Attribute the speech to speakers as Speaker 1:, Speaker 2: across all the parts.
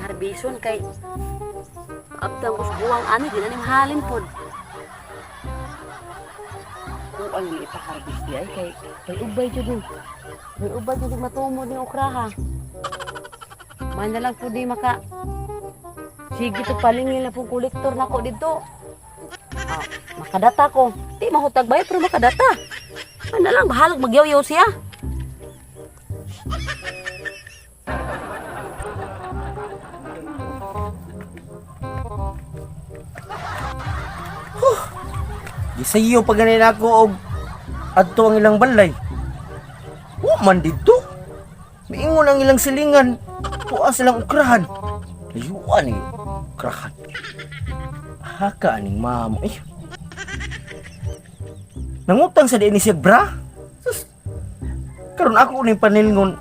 Speaker 1: Harbison kay abtang ko sa buwang ani di na ni mahalin pod. Kuan ni ipaharbis di ay kay kay ubay jud ni. May ubay jud matumod ni okraha. Man na lang po di maka sige to palingin na pong kolektor nako didto. Ah, makadata ko. Di mahutag bayad pero makadata. Man na lang bahalag magyaw-yaw siya.
Speaker 2: Gisayo pa ganin ako og adto ang ilang balay. Wa man didto. Miingon ang ilang silingan. Tuwa silang ukrahan. Layuan ni ukrahan. Haka aning mamo eh. Nangutang sa diin ni siya bra. Sus. Karon ako ning panilngon.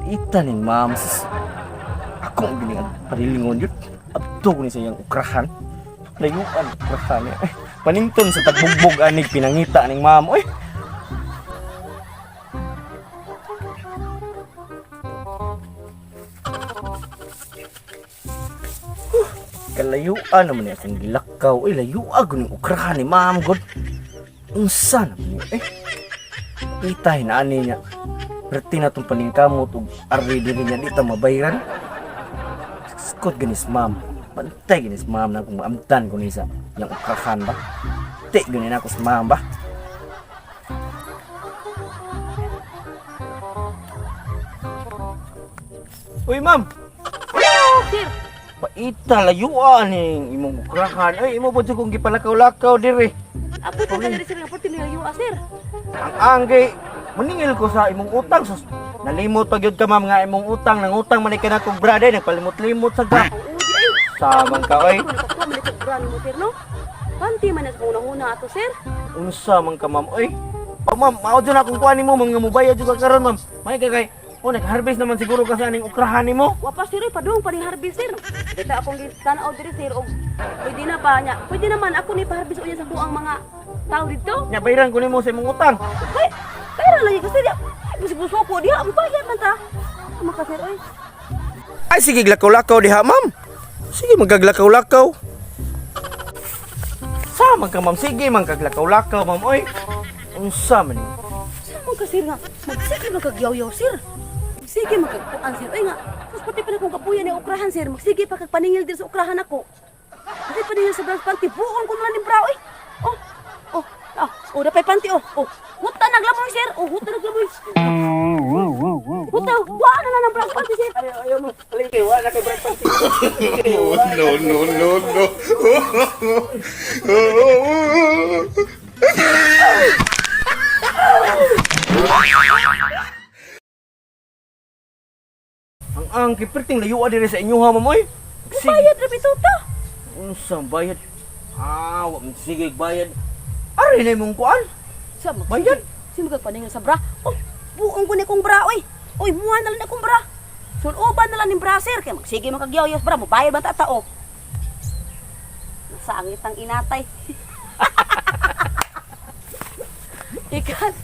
Speaker 2: Ita ning ma'am sus. Akong gining ang panilngon yun. Adto ko ni sa iyang ukrahan. Layuan ukrahan niya. Eh, panington sa tagbugbog anig pinangita ning ma'am. Oy. Huh, kalayuan naman ni akong gilakaw. Uy, layuan ko ning ukrahan ni ma'am god. Unsa naman ni eh. Itay na ani niya. Perti na tong paningkamot og arri diri niya di ta mabayran. Skot ganis ma'am. Bantay ganis ma'am na kung maamtan ko ni sa yang ukrahan ba. Ti ganin ako sa ma'am ba. Uy ma'am,
Speaker 1: Sir,
Speaker 2: paita layuan ning imong ukrahan. Ay imo ba jud kong gipalakaw-lakaw diri?
Speaker 1: apo pa ka diri sir nga pud tinilayo sir.
Speaker 2: Ang angay maningil ko sa imong utang sus. Nalimot pa gyud ka ma'am nga imong utang, nangutang man ka na kog brother, nagpalimot-limot sa ka.
Speaker 1: Oo, di ay.
Speaker 2: Samang ka oy.
Speaker 1: Ako nakakuha man sa bra nimo sir no. Panti man sa una-una ato sir.
Speaker 2: Unsa man ka ma'am oy? Oh ma'am, mao jud akong kuan nimo mga mubayad jud ka karon ma'am. May ka kay oh nag-harvest naman siguro ka sa aning ukrahan nimo.
Speaker 1: Wa pa sir, oy, padung pa ning harvest sir. Dito akong gitan-aw diri sir og pwede na pa nya. Pwede naman ako ni paharvest unya sa buang mga tao dito.
Speaker 2: Nya bayaran ko nimo sa imong utang.
Speaker 1: Ay, pera lagi kasi diya. Ay, buso-buso ko diha, mubayad man ta. Maka sir oy.
Speaker 2: Ay sige glakaw-lakaw diha ma'am. Sige magaglakaw-lakaw. Sa man ka ma'am, sige man kaglakaw-lakaw ma'am oy. Unsa man ni?
Speaker 1: Sa mo ka sir nga, magsige man kag yaw sir. Magsige man kag kuan sir. Oy nga, sus pati pa na kong kapuya ni okrahan sir. Magsige pa kag paningil diri sa okrahan ako. Pati paningil sa branch panty, buon ko na lang ni bra oy. Oh, oh, ah, oh, dapay panty oh. Oh, huta naglamoy sir. Oh, huta naglamoy. Huta, wa na lang ang branch panty sir.
Speaker 2: Ayaw mo, palingki, wala kay Brad Panty.
Speaker 3: No, no, no, no.
Speaker 2: Ang angki perting layuan diri sa inyo ha ma'am oy. Sige.
Speaker 1: Bayad ra bituta.
Speaker 2: Unsa ang bayad? Ah, wa man sige bayad. Ari na imong kuan.
Speaker 1: Sa magsige.
Speaker 2: Bayad?
Speaker 1: Sino magpaningil sa bra? Oh, buong ko ni kong bra oy. Oy, muha na lang akong bra. Sunoban na lang ni bra sir kay magsige man kag yaw bra, mobayad man ta tao. Nasangit ang inatay. Ikat.